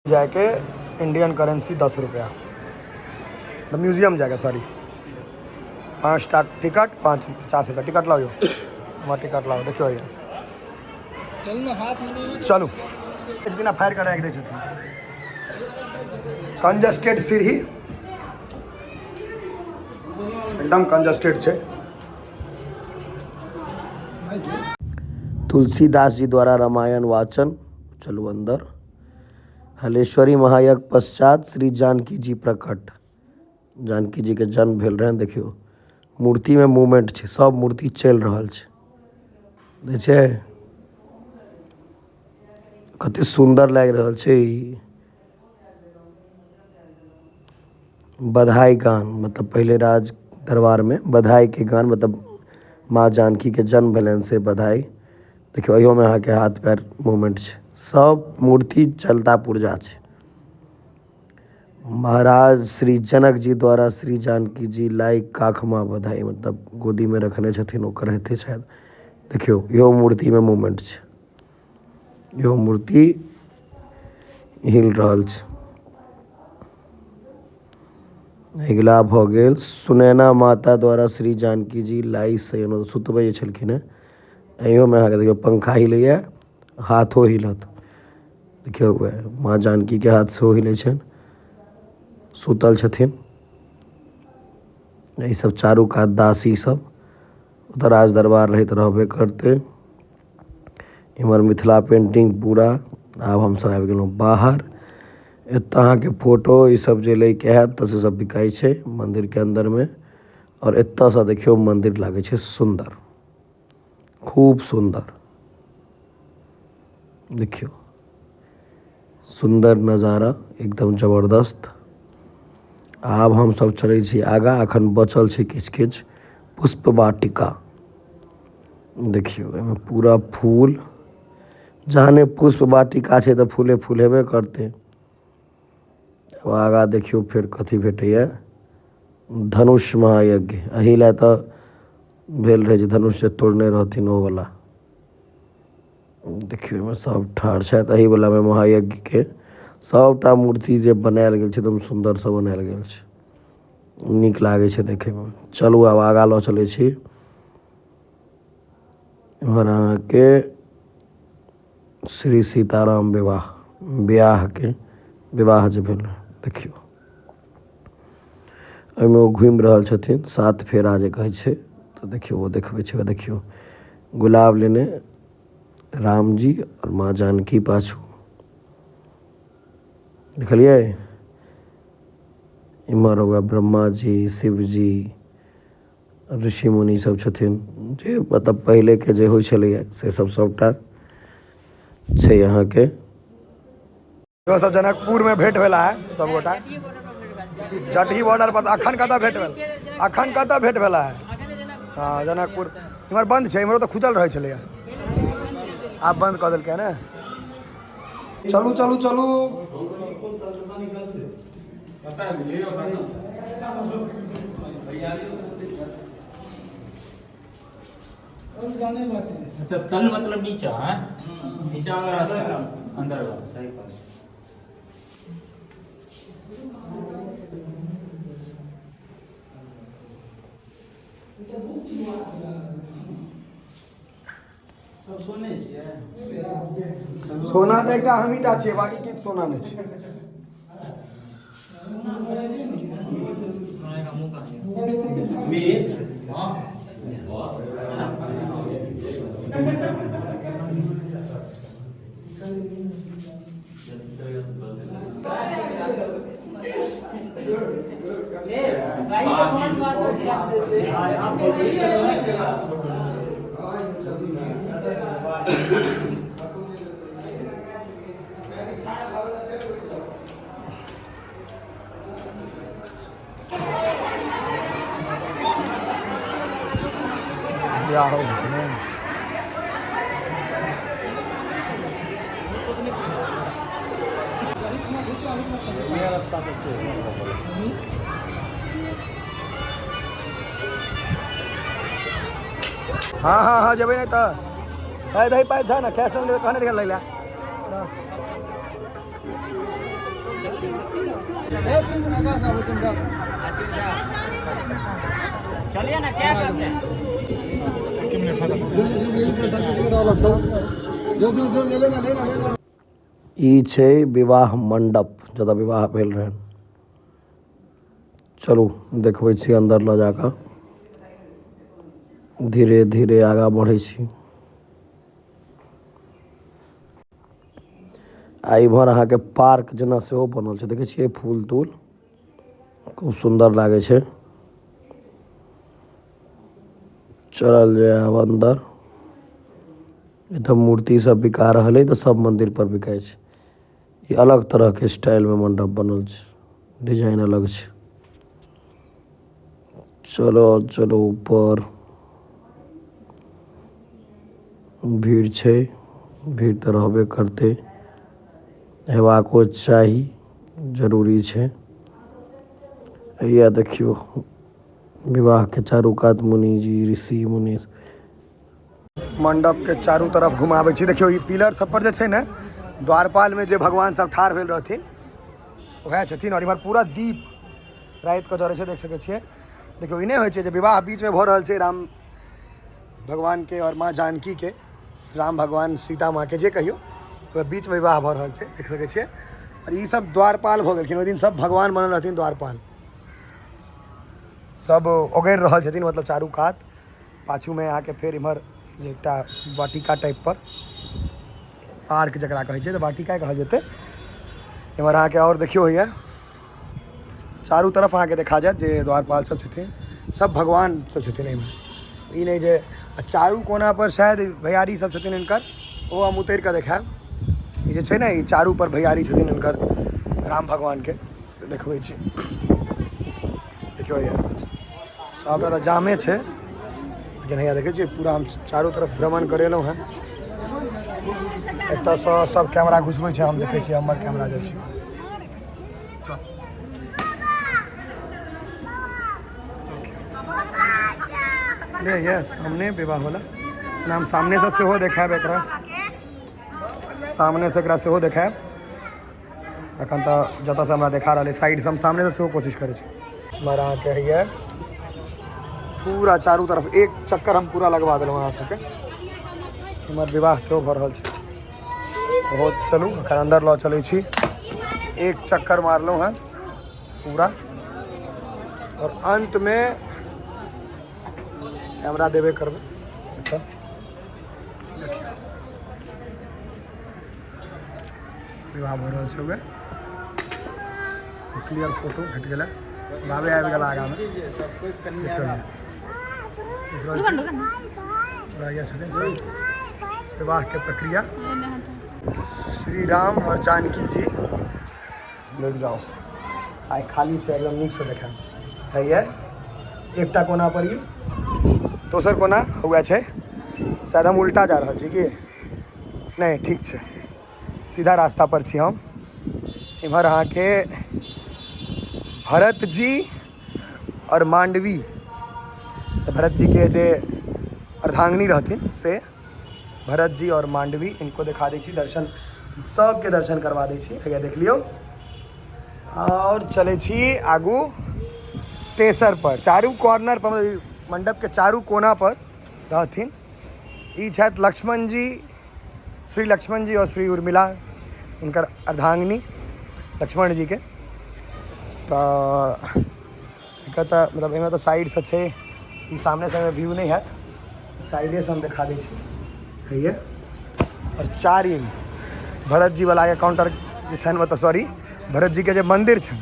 जायके Indian currency 10 रुपया। तऽ म्यूजियम जायके, सॉरी, 5टा टिकट 5 50 रुपया। टिकट लाओ यौ, हमर टिकट लाओ। देखियौ यौ, चलू। दिना फाड़ि कऽ राखि दै छथिन। कंजस्टेड सीढ़ी, एकदम कंजस्टेड छै। तुलसीदास जी द्वारा रामायण वाचन। चलू अंदर। हलेश्वरी महायज्ञ पश्चात श्री जानकी जी प्रकट। जानकी जी के जन्म भेल रहनि। देखियौ, मूर्तिमे मूवमेंट छै, सब मूर्ति चलि रहल छै। देखै छियै, कते सुन्दर लागि रहल छै ई। बधाई गान, मतलब पहिले राज दरबारमे बधाईके गान, मतलब माँ जानकीके जन्म भेलनि से बधाई। देखियौ, अहियोमे अहाँके हाथ पैर मूवमेंट छै। सब मूर्ति चलता पुर्जा छै। महाराज श्री जनक जी द्वारा श्री जानकी जी लाई काखमा बधाई, मतलब गोदीमे रखने छथिन ओकर हेतै शायद। देखियौ, इहो मूर्तिमे मूवमेंट छै, इहो मूर्ति हिल रहल छै। अगिला भऽ गेल सुनैना माता द्वारा श्री जानकी जी लाई से सुतबै जे छलखिन हेँ। एहियोमे अहाँके देखियौ, पंखा हिलैए, हाथो हिलत। देखियौ, माँ जानकीके हाथ सेहो हिलै छनि, सुतल छथिन। एहि सब चारू कात दासी सब। ओतऽ राज दरबार रहै तऽ रहबे करतै। इम्हर मिथिला पेंटिंग पूरा। आब हमसब आबि गेलहुँ बाहर। एतऽ अहाँके फोटो ई सब जे लैके हैत तऽ से सब बिकाइ छै मन्दिरके अन्दरमे। आओर एतऽसँ देखियौ, मन्दिर लागै छै सुन्दर, खूब सुन्दर। देखियौ, सुन्दर नजारा, एकदम जबरदस्त। आब हमसब चलै छी आगाँ। एखन बचल छै किछु किछु। पुष्प वाटिका देखियौ, एहिमे पूरा फूल। जहने पुष्प वाटिका छै तऽ फूले फूल हेबे करतै। आब आगाँ देखियौ, फेर कथी भेटैया। धनुष महायज्ञ, एहि लए तऽ भेल रहै जे धनुष जे तोड़ने रहथिन ओ वला। देखियौ, एहिमे सब ठाढ़ छथि। एहि वलामे महायज्ञके सबटा मूर्ति जे बनायल गेल छै, एकदम सुन्दरसँ बनायल गेल छै, नीक लागै छै देखैमे। चलू, आब आगाँ लऽ चलै छी। एम्हर अहाँके श्री सीताराम विवाह, बियाहके विवाह जे भेल, देखियौ, एहिमे ओ घुमि रहल छथिन, सात फेरा जे कहै छै। तऽ देखियौ, ओ देखबै छै। देखियौ, गुलाब लेने रामजी आओर माँ जानकी पाछू, देखलियै? इम्हर उएह ब्रह्मा जी, शिवजी, ऋषि मुनि सब छथिन, जे मतलब पहिलेके जे होइ छलैए से सब सबटा छै अहाँके। इहो सब जनकपुर में भेंट भेला है सब गोटा जटही बॉर्डर पर। अखन कतऽ भेंट भेल? अखन कतऽ भेंट भेला है? हँ, जनकपुर इम्हर बंद छै। इम्हरो तऽ खुजल रहै छलैए, आब बंद कऽ देलकै ने। चलू चलू चलू। अच्छा, तल मतलब नीचा है, नीचा वाला रास्ता, अंदर वाला, सही बात। सब सोने छियै? सोना तऽ एकटा हमही टा छियै, बाकी किछु सोना नहि छै। सोने का मुंह कहाँ है? बियाह होइ छै ने। हँ हँ हँ, जेबै नहि तऽ है दही पाइ छै ने, कैश लेबै कहने रहियै लै लए। ई छै विवाह मंडप जतऽ विवाह भेल रहै। चलू देखबै छी अन्दर लऽ जाकऽ। धीरे धीरे आगाँ बढ़ै छी। आ इम्हर अहाँके पार्क जेना सेहो बनल छै, देखै छियै फूल तूल खूब सुन्दर लागै छै। चलल जाय आब अन्दर। एतऽ मूर्ति सब बिका रहल अइ तऽ सब मंदिर पर बिकाय छै। ई अलग तरह के स्टाइल में मंडप बनल छै, डिजाइन अलग छै। चलो चलो ऊपर। भीड़ छै, भीड़ तऽ रहबे करतै, हेबाको चाही, जरूरी छै। हैया देखियौ विवाह के चारू कात मुनि जी, ऋषि मुनि। मंडप के चारू तरफ घुमाबै छी। देखियौ ई पिलर सब पर जे छै ने, द्वारपाल में जे भगवान सब ठाढ़ भेल रहथिन वएह छथिन। और इम्हर पूरा दीप राति कऽ जरै छै, देख सकै छियै। देखियौ ई नहि होइ छै जे विवाह बीच में भऽ रहल छै राम भगवान के और माँ जानकी के, राम भगवान सीता माँ के, जे कहियौ, ओहि बीच में विवाह भऽ रहल छै, देख सकै छियै। और ई सब द्वारपाल भऽ गेलखिन। ओहि दिन सब भगवान बनल रहथिन द्वारपाल, सब ओगरि रहल छथिन मतलब चारू कात। पाछूमे अहाँके फेर इम्हर जे एकटा वाटिका टाइप पर पार्क जकरा कहै छै, तऽ वाटिका कहल जेतै। इम्हर अहाँके आओर देखियौ होइए चारू तरफ अहाँके देखा जायत जे द्वारपाल सब छथिन, सब भगवान सब छथिन एहिमे। ई नहि जे चारू कोना पर शायद भैयारी सब छथिन हिनकर, ओ हम उतरि कऽ देखायब। ई जे छै ने, ई चारू पर भैयारी छथिन हिनकर राम भगवानके, से देखबै छी। देखियौ हैया सबटा तऽ जामे छै, लेकिन हैया देखै छियै पूरा हम चारू तरफ भ्रमण करेलहुँ हेँ। एतऽसँ सब कैमरा घुसबै छै, हम देखै छियै हमर कैमरा जाइ छै। ले यस सामने विवाह वाला नाम सामनेसँ सेहो देखायब, एकरा सामनेसँ एकरा सेहो देखायब। एखन तऽ जतऽसँ हमरा देखा रहल अइ साइडसँ, हम सामनेसँ सेहो कोशिश करै छी। हमर अहाँके होइए पूरा चारू तरफ एक चक्कर हम पूरा लगवा देलहुँ अहाँ सबके। हमर विवाह सेहो भऽ रहल छै बहुत। चलू एखन अन्दर लऽ चलै छी। एक चक्कर मारलहुँ हेँ पूरा और अन्तमे कैमरा देबे करबै। अच्छा देखियौ विवाह भऽ रहल छै, उएह क्लियर फोटो भेट गेलै। बाबे आबि गेल आगाँमे, छथिन सब विवाहके प्रक्रिया। श्री राम और जानकी जी लग जाओ। आइ खाली छै एकदम, नीकसँ देखायब। हैया एकटा कोना पर ई, दोसर कोना हुए छै। शायद हम उल्टा जा रहल छी कि नहि? ठीक छै, सीधा रास्ता पर छी हम। इम्हर अहाँके भरत जी और मांडवी, तऽ भरत जी के जे अर्धांगिनी रहथिन से भरत जी और मांडवी, इनको देखा दै छी। दर्शन सबके दर्शन करवा दै छी। हैया देख लियौ। और चलै छी आगू तेसर पर। चारू कॉर्नर पर, मतलब मंडप के चारू कोना पर रहथिन। ई छथि लक्ष्मण जी, श्री लक्ष्मण जी और श्री उर्मिला, हुनकर अर्धांगिनी लक्ष्मण जी के। तऽ एकर तऽ मतलब एहिमे तऽ साइडसँ छै, ई सामनेसँ व्यू नहि हैत, साइडेसँ हम देखा दै छी। हैया और चारिम भरत जी वाला के काउंटर जे छनि, मतलब सॉरी, भरत जी के जे मंदिर छनि,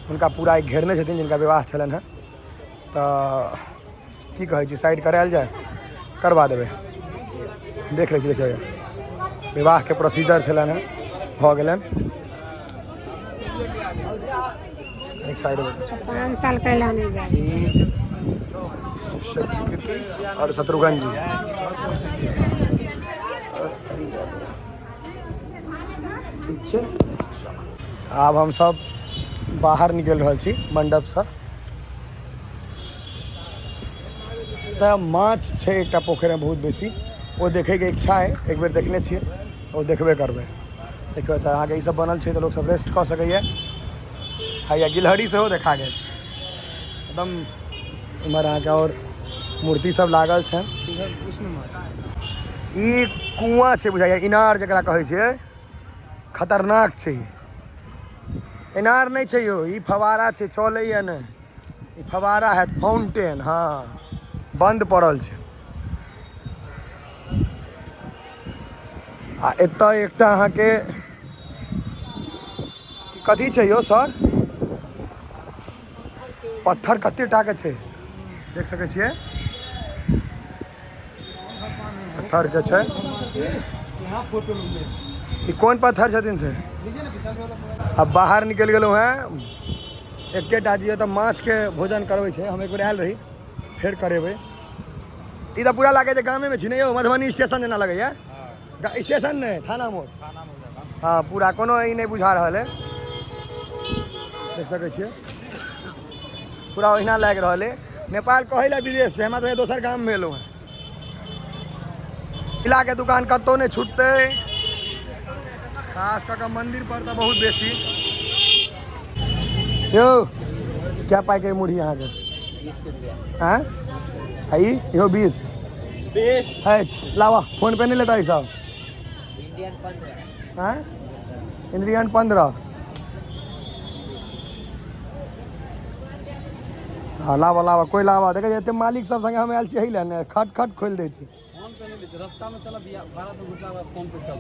हुनका पूरा एक घेरने छथिन जिनका विवाह छलनि हेँ। तऽ की कहै छी, साइड करायल जाय? करवा देबै। देख लै छी। देखियौ विवाहके प्रोसीजर छलनि हेँ, भऽ गेलनि। एक साइड। 5 साल कैला नहि जाइ और शत्रुघ्न जी। ठीक छै, आब हम सब बाहर निकलि रहल छी मंडपसँ। तऽ माछ छै एकटा पोखरिमे बहुत बेसी, ओ देखैके इच्छा अइ। एक बेर देखने छियै, ओ देखबे करबै। देखियौ तऽ अहाँके ई सब बनल छै, तऽ लोक सब रेस्ट कऽ सकैए। हैया गिलहरी सेहो देखा गेल। एकदम इम्हर अहाँके आओर मूर्ति सब लागल छै। ई कुआँ छै बुझाइया, इनार जकरा कहै छियै, खतरनाक छै ई। इनार नहि छै यौ, ई फवारा छै, चलैया नहि, ई फवारा हैत, फाउंटेन। हँ, बन्द पड़ल छै। आ एतऽ एकटा अहाँके कथी छै यौ सर? पत्थर कते टा के छै, देख सकै छियै, पत्थर के छै। ई कोन पत्थर छथिन से? अब बाहर निकलि गेलहुँ हेँ। एकेटा जी तऽ माछके भोजन करबै छै। हम एक बेर आयल रही, फेर करेबै। ई तऽ पूरा लागै छै गामेमे छी ने यौ, मधुबनी स्टेशन जेना लगैया। स्टेशन नहि, थाना मोड़। हँ, पूरा कोनो ई नहि बुझा रहल है। देख सकै छियै, पूरा ओहिना लागि रहल है। नेपाल कहै लए विदेश छै, हमरा तऽ दोसर गाममे एलहुँ हेँ। के दुकान कतहु नहि छुटतै, खास कऽ कऽ मन्दिर पर तऽ बहुत बेसी। यौ, क्या पाइके मुरही अहाँके? आँय, आ ई इहो 20 है। लावा, फोन पे नहीं लेता ई सब। आँय, इंद्रियन 15। हँ, लावा लावा, कोइ लावा। देखै छै, एते मालिक सब संगे हम आयल छी एहि लए ने, खट खट खोलि दै छै।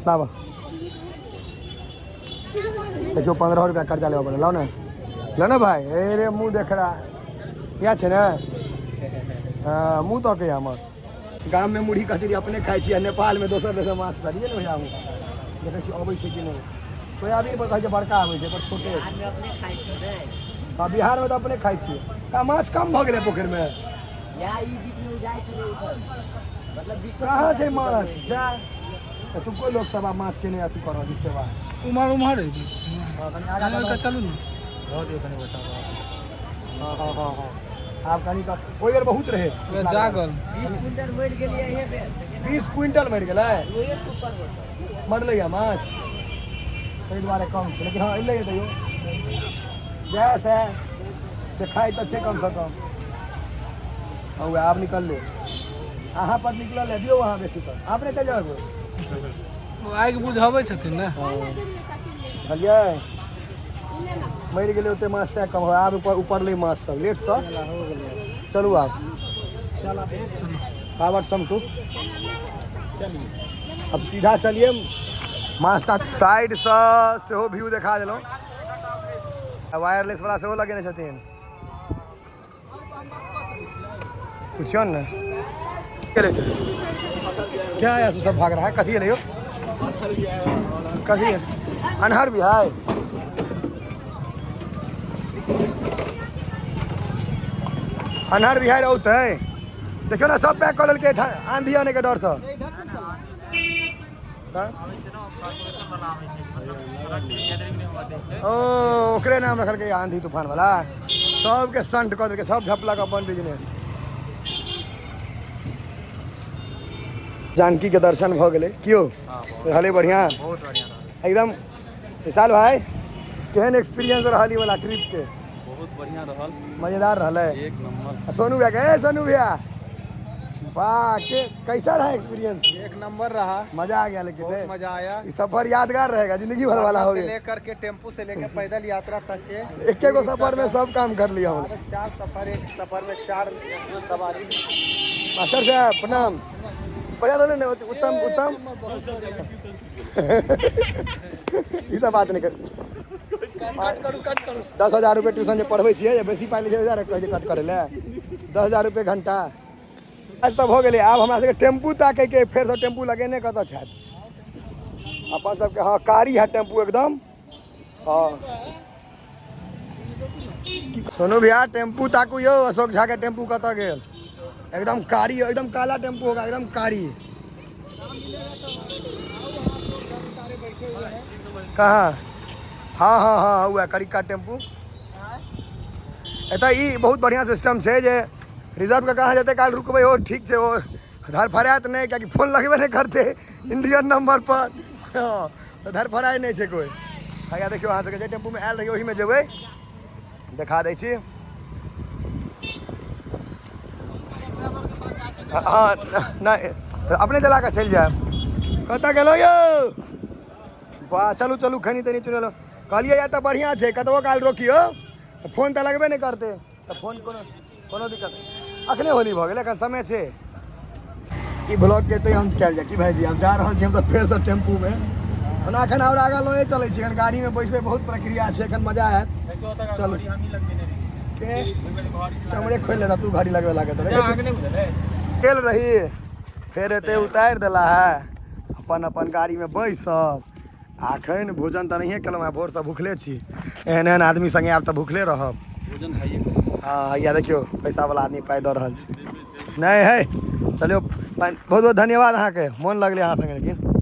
लावा, देखियौ, 15 रुपया कर्जा लेबऽ पड़ल। लाउ ने, लो ने भाई। अरे मुँह देख रहा इएह छै ने। हँ, मुँह तकै हमर। गाममे मुरही कचरी अपने खाइ छी आ नेपालमे दोसर दोसर माछ करिए ने भैया। हम देखै छी अबै छै कि नहि। सोयाबीन पर कहै छै बड़का आबै छै, पर छोटे। हँ, बिहारमे तऽ अपने खाइ छियै। का माछ कम भऽ गेलै पोखरिमे? कहाँ छै माछ? जा, एतुको लोक सब आब माछ के नहि अथी कऽ रहल छै सेवा। उम्हर उम्हर। हँ, कनि आगाँ। चलू ने। हँ हँ हँ हँ आब कनि ओहि बेर बहुत रहै। जागल। 20 क्विंटल मरि गेलै। मरलै या माछ, ताहि दुआरे कम छै। लेकिन हँ, एलै तैयो गैस है, देखाइ तऽ छै कमसँ कम। हँ, उएह आब निकललै। अहाँ पर निकलल है, दियौ अहाँ बेसी पर। आप नहि चलि जाउ। ओ आगि बुझाबै छथिन ने। बुझलियै, मरि गेलै ओते माछ तैं कम। आब ऊपर उपरलै माछ सब लेटसँ। चलू आब। पावर समटू, अब सीधा चलिए। माछ ता साइडसँ सेहो व्यू देखा देलहुँ। आ वायरलेस वाला सेहो लगेने छथिन। पुछियौ ने, केले छै क्या आया? सब भाग रहा है। कथी एलै यौ? कथी अन्हर भी है? अन्हर बिहार औतै, देखियौ ने, सब पैक कऽ लेलकै आंधी आने के डरसँ। तऽ ओ ओकरे नाम रखलकै आंधी तूफान वाला। सबके संट कऽ देलकै, सब झपलक अपन बिजनेस। जानकी के दर्शन भऽ गेलै। कियो रहलै बढ़िआँ? बहुत बढ़िया रहल। एकदम। विशाल भाई, केहन एक्सपीरियंस रहल ई वाला ट्रिप के? बहुत बढ़िया रहल। मजेदार रहलै? एक नंबर। आ सोनू भैया के, ए सोनू भैया, वाह, के कैसा रहा एक्सपीरियंस? एक नंबर रहा। मजा आ गया लेकिन बहुत नहीं? मजा आया। ई सफर यादगार रहेगा, जिंदगी भर वाला हो से गया। लेकर के टेम्पू से लेकर पैदल यात्रा तक के। एक गो सफर में सब काम कर लिया हम। चार सफर, एक सफर में चार सवारी। मास्टर साहब, प्रणाम। बढ़िया रहलै ने? उत्तम उत्तम। ई सब बात नहि कर। 10,000 रुपये ट्यूशन जे पढ़बै छियै, जे बेसी पाइ लै छै, कहै छै कट करै लए। 10,000 रुपये घंटा। आज तऽ भऽ गेलै। आब हमरा सबके टेम्पू ताकैके, फेरसँ टेम्पू लगेने कतऽ छथि अपन सबके? हँ, कारी है टेम्पू एकदम। हँ, सोनू भैया, टेम्पू ताकू यौ। अशोक झा के टेम्पू कतऽ गेल? एकदम कारी, एकदम काला टेम्पू होगा, एकदम कारी। कहाँ? हाँ हाँ हाँ हुआ करिका टेम्पू। एतऽ ई बहुत बढ़िआँ सिस्टम छै जे रिजर्व कऽ कऽ अहाँ जते काल रुकबै, ओ ठीक छै, ओ धरफड़ायत नहि, कियाकि फोन लगबे नहि करतै इंडियन नंबर पर। हँ, तऽ धरफड़ाइ नहि छै कोइ। हैया देखियौ, अहाँ सबके जे टेम्पूमे आयल रहियै, ओहिमे जेबै। देखा दै छी। हँ, नहि, अपने चला कऽ चलि जायब। कतऽ गेलहुँ यौ? वाह, चलू चलू, खैनी तैनी चुनेलहुँ। कहलियै या तऽ बढ़िआँ छै, कतबो काल रोकियौ तऽ फोन तऽ लगबे नहि करतै, तऽ फोन कोनो कोनो दिक्कत नहि। अखने होली भऽ गेलै, एखन समय छै। ई ब्लॉगके एतै अंत कयल जाय की भाइजी? आब जा रहल छी हम तऽ फेरसँ टेम्पूमे। ओना एखन आओर आगाँ लए चलै छी, एखन गाड़ीमे बैसबै, बहुत प्रक्रिया छै, एखन मजा आयत। चलू के चमड़े खोलि लेता, तू घड़ी लगबे लागत। गेल रही, फेर एते उतारि देला है। अपन अपन गाड़ीमे बैसब। आ एखन भोजन तऽ नहिए केलहुँ हेँ, भोरसँ भुखले छी। एहन एहन आदमी सङ्गे आब तऽ भुखले रहब। हँ, हैया देखियौ, पैसावला आदमी पाइ दऽ रहल छै। नहि है, चलियौ, बहुत बहुत धन्यवाद अहाँके, मोन लगलै अहाँ सङ्गे। लेकिन